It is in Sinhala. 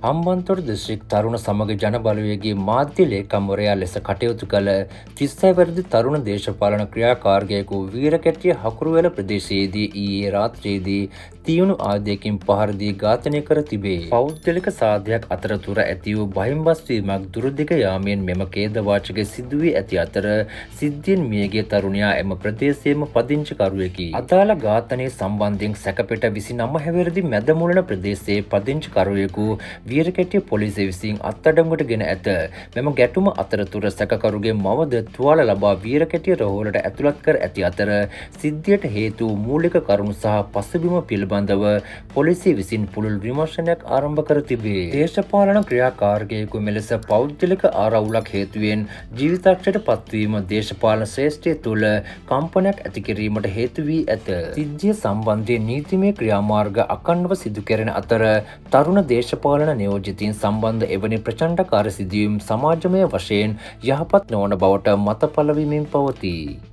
හම්බන්තොට දිස්ත්‍රික් තරුණ සමග ජන බලවේගයේ මාධ්‍ය ලේකම්වරයා ලෙස කටයුතු කළ 36 වැරදි තරුණ දේශපාලන ක්‍රියාකාරකයෙකු වීරකැටිය හකුරුවැල ප්‍රදේශයේදී ඊයේ රාත්‍රියේදී තියුණු ආයුධයකින් පහර දී ඝාතනය කර තිබේ. පෞද්ගලික සාධයක් අතරතුර ඇති වූ බහින්බස් වීමක් දුරදිග යාමෙන් මෙම ඛේදවාචකය සිදු වී ඇති අතර, සිද්ධියෙන් මියගිය තරුණයා එම ප්‍රදේශයේම පදිංචිකරුවෙකි. අදාළ ඝාතනය සම්බන්ධයෙන් සැකපෙට 29 හැවිරිදි මැදමුලන ප්‍රදේශයේ පදිංචිකරුවෙකු වීරකැටිය පොලිසිය විසින් අත්අඩංගුවට ගෙන ඇත. මෙම ගැටුම අතරතුර සැකකරුගේ මවද තුවාල ලබා වීරකැටිය රෝහලට ඇතුළත් කර ඇති අතර, සිද්ධියට හේතු වූ මූලික කරුණු සහ පසුබිම පිළිබඳව පොලිසිය විසින් පුළුල් විමර්ශනයක් ආරම්භ කර තිබේ. දේශපාලන ක්‍රියාකාරකයෙකු මෙලෙස පෞද්ගලික ආරවුලක් හේතුවෙන් ජීවිතක්ෂයට පත්වීම දේශපාලන ශ්‍රේෂ්ඨය තුළ කම්පනයක් ඇති කිරීමට හේතු වී ඇත. සිද්ධිය සම්බන්ධයෙන් නීතිමය ක්‍රියාමාර්ග අඛණ්ඩව සිදු කෙරෙන අතර, තරුණ දේශපාලන නියෝජිතයින් සම්බන්ධ එවැනි ප්‍රචණ්ඩකාර සිදුවීම් සමාජමය වශයෙන් යහපත් නොවන බවට මත පළවමින් පවතී.